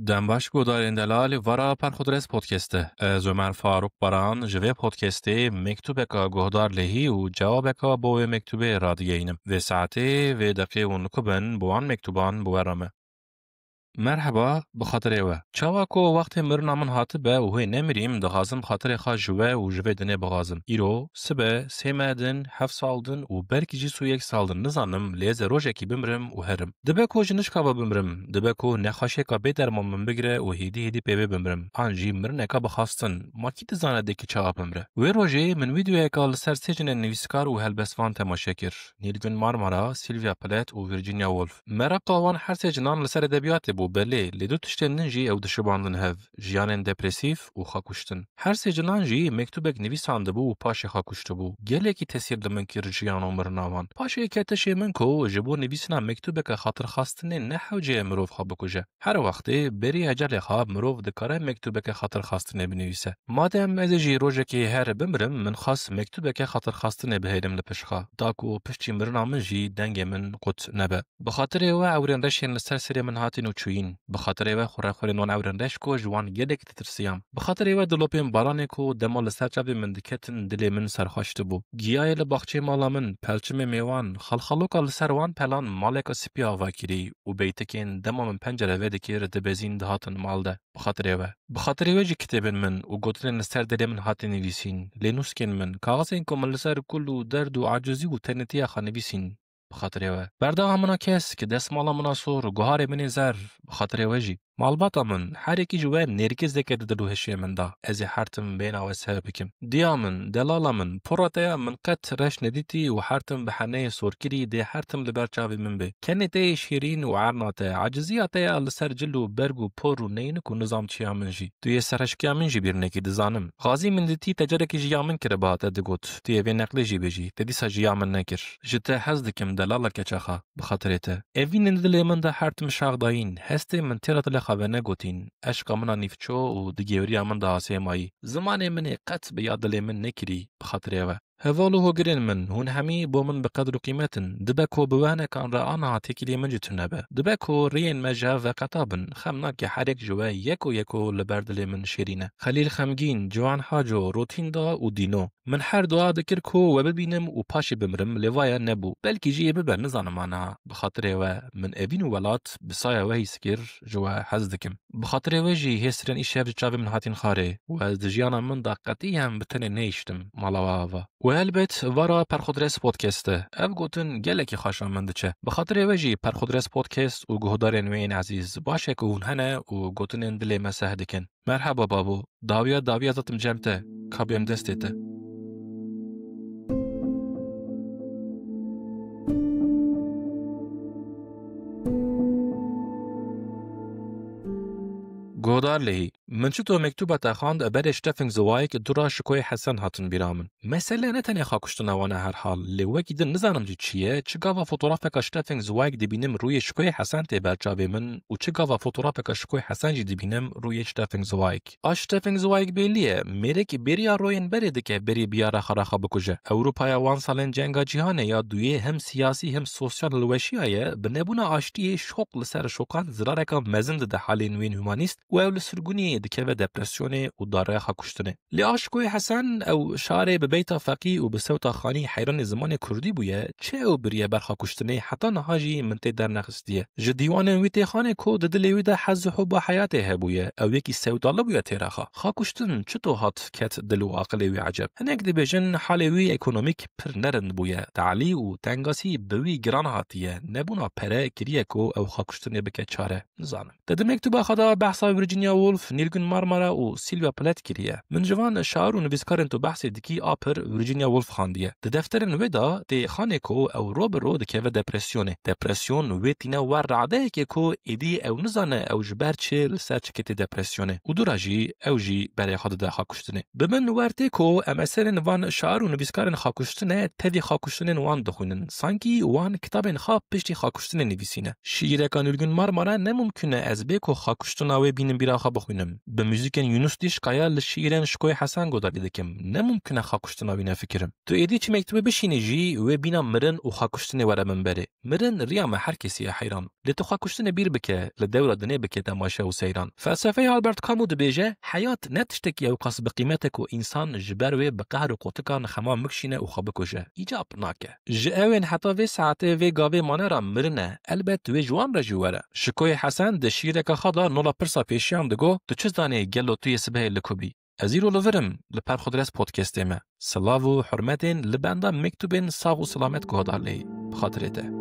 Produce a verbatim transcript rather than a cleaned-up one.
Dem baş guhdarên delal, vara Perxudres Podcast e. Ez Ömer Faruk Baran ji vê podcastê mektubeka guhdar lehî û cewabeka bo wê mektubê radigeyînim. Vê saetê, vê deqê hûn li ku bin, bi wan mektuban bi we re me. Merheba, bi xatirê we. Çawa ku wextê mirina min hatibe û hê nemirîm, dixwazim xatirê xwe ji we û ji vê dinê bixwazim. Îro, sibe, sê meh din, heft sal din û belkî jî sî û yek sal din, nizanim, lê ez ê rojekî bimirim û herim. Dibe ku ji nişka ve bimirim, dibe ku nexweşiyeka bê derman min bigire û hêdî hêdî pê vê bimirim, an jî mirineka bi xastin, ma kî dizane dê kî çawa bimire. Wê rojê min vîdeoyeka li ser sê jinên nivîskar û helbestvan temaşe kir. Nîlgün Marmara, Sylvia Plath û Virginia Woolf. Meraqa wan her sê jinan li ser edebiyatê bû, belê, lê du tiştên din jî ew dişibandin hev, jiyanên depresîf û xwekuştin. Her sê jinan jî mektûbek nivîsandibû û paşê xwe kuştibû. Gelekî tesîr li min kir jiyan û mirina wan. Paşê kete şê min ku ji bo nivîsina mektûbeke xatirxwestinê ne hewce ye mirov xwe bikuje. Her wextê berî ecelê xwe mirov dikare mektûbeke xatirxwestinê binivîse. Madem ez ê jî rojekê her bimirim, min xwest mektûbeke xatirxwestinê bihêlim li pişt xwe. Da ku piştî mirina min jî dengê min qut nebe. Bi xatirê we ewrên reşên li ser serê min hatin û çûyîn. Bi xatirê we xurexurên wan ewrên reş ku ji wan gelek ditirsiyam. Bi xatirê we dilopên baranê ku dema li ser çavê min diketin dilê min serxweş dibû. Giyayê li baxçeyê mala min, pelçimê mêwan, xalxaloka li ser wan pelan maleka spî ava kirî û beytekên dema min pencere vedikir dibezîn dihatin mal de. Bi xatirê we. Bi xatirê we jî kitêbên min û gotinên li ser dilê min hatin nivîsîn. Lê nûskên min, kaxizên ku min li ser kul û derd û acizî û tenêtiya xwe nivîsîn. Bi xatirê we. Berdaxa min a kesk, destmala min a sor, guharê min ê zer, bi xatirê we jî. Malbata min, her yekî ji we nêrgizeke di dil û hişê min de. Ez ê her tim bêhna we sev bikim. Diya min, delala min, pora te ya min qet reş nedîtî û her tim bi heneyê sorkirî dê her tim li ber çavê min bê. Kenê te yê şêrîn û erna te, aciziya te ya li ser cil û berg û por û neynik û nizam çiya min jî. Tu yê serhişkiya min jî bîr nekî, dizanim. Xazî min dîtî te carekî ji ya min kiriba, te digot, tu yê vê neqlê jî bêjî, te dîsa ji ya min nekir. Ji te hez dikim, delala keça xwe, bi xatirê te. Evînên dilê min de her tim şax dayîn, hestê min têra dilê xwe venegotîn, eşqa min a nîvço û di gêwriya min de asê mayî. Zimanê min ê qet bi ya dilê min nekirî, bi xatirê we. Heval û hogirên min, hûn hemî bo min bi qedr û qîmet in. Dibe ku bi wehnekan re aniha têkiliyê min jî tune be. Dibe ku rêyên me ji hev veqeta bin, xem nake her yek ji we yeko yeko li ber dilê min şêrîn e. Xelîl Xemgîn, Ciwan Haco, Rotînda û Dîno. Min her dua dikir ku we bibînim û paşê bimirim, lê vaya nebû. Belkî jî ê bibe, nizanim aniha. Bi xatirê we min evîn û welat bi saya we hîs kir, ji we hez dikim. Bi xatirê we jî hêsirên îşev ji çavê min hatin xarê û ez di jiyana min de qetî hem bi tenê nehiştim mala we ava. Û helbet vara Perxudres Podcast e. Ev gotin gelekî xweşa min diçe. Bi xatirê we jî Perxudres Podcast û guhdarên wê yên ezîz, baş e ku hûn hene û gotinên dilê me seh dikin. Merhaba babo, dawiya dawiya zatim cem te, ka bêm destê te. Guhdar lehî, min çito mektûba te xwend, berê Steffens Zweig dûra Şikoyê Hesen hatin bîra min. Mesele ne tenê xakuştina wan e herhal, lê wekî din nizanim jî çi ye, çi gava fotografeka Steffens Zweig dibînim rûyê Şikoyê Hesen tê ber çavê min û çi gava fotografeka Şikoyê Hesen jî dibînim rûyê Steffens Zweig. A Steffens Zweig bêlî ye, mêrek bêriya royên berê dike berî biyara xwe re xwe bikuje. Ewropaya wan salên cenga cîhanê ya duyê hem siyasî hem sosyal hilweşiyaye, bi nebûna aştiyê şoq li ser şoqan zirareka mezin dide halên wên humanîst û ew li sirgûniyê dikeve depresyonê û dare xwe kuştinê. Lê a Şikoyê Hesen ew şarê bi beyta feqî û bi sewta xanî heyranê zimanê kurdî bûye, çi ew biriye ber xwe kuştinê heta niha jî min tê dernexistiye. Ji dîwanên wî tê xanê ku di dilê wî de hez û hûba heyatê hebûye, ew yekî sewdalî bûye têra xwe. Xwe kuştin çito hat ket dil û aqilê wî eceb? Hinek dibêjin halê wî ekonomîk pir nerind bûye, talî û tengasî bi wî giran hatiye, nebûna pere kiriye ku ew xwe kuştinê bike çare. Nizanim. Te di mektuba xwe de behsa Virginia Woolf, Nilgün Marmara û Sylvia Plath kiriye. Min ji van şair û nivîskarên tu behsê dikî a pir Virginia Woolf xandiye. Di defterên wê de tê xanê ku ew ro bi ro dikeve depresyonê. Depresyon wê tîne wer radeyekê ku êdî ew nizane ew ji ber çi li ser çi ketê depresyonê. Û dûra jî ew jî berê xwe dide xwekuştinê. Bi min wer tê ku em eserên van şair û nivîskarên xwekuştine tevî xwekuştinên wan dixwînin. Sankî wan kitabên xwe piştî xwekuştinê nivîsîne. Şiîreka Nilgün Marmara ne mumkun e ez bê ku xwekuştina wê bînim bîra xwe bixwînim. Bi muzîkên Yunus Dîşkaya li şîîrên Şikoyê Hesen guhdarî dikim. Ne mumkin e xakuştina wî nefikirim. Tu êdî çi mektubê bişînî jî wê bîna mirin û xakuştinê were min berê. Mirin riya me her kesî ye heyran. Lê tu xakuştinê bîr bike, li dewra dinê bike temaşe û seyran. Felsefeya Albert Camus dibêje, heyat ne tiştekî ewqas bi qîmete ku însan ji ber wê bi qehr û qotikan xema bikişîne û xwe bikuje. Îcab nake. Ji ewên heta vê saetê vê gavê mane re mirin e, elbet wê ji wan re jî were. Şikoyê Hesen di şîreka xwe de nola pirsa pêşiyan digo, tu çi zanî gelo tu yê sibehê li ku bî? Ez îro li vir im, li Perxudres Podcastê me. Silav û hurmetên li benda mektubên sax û selamet guhdarleyî. Bi xatirê te.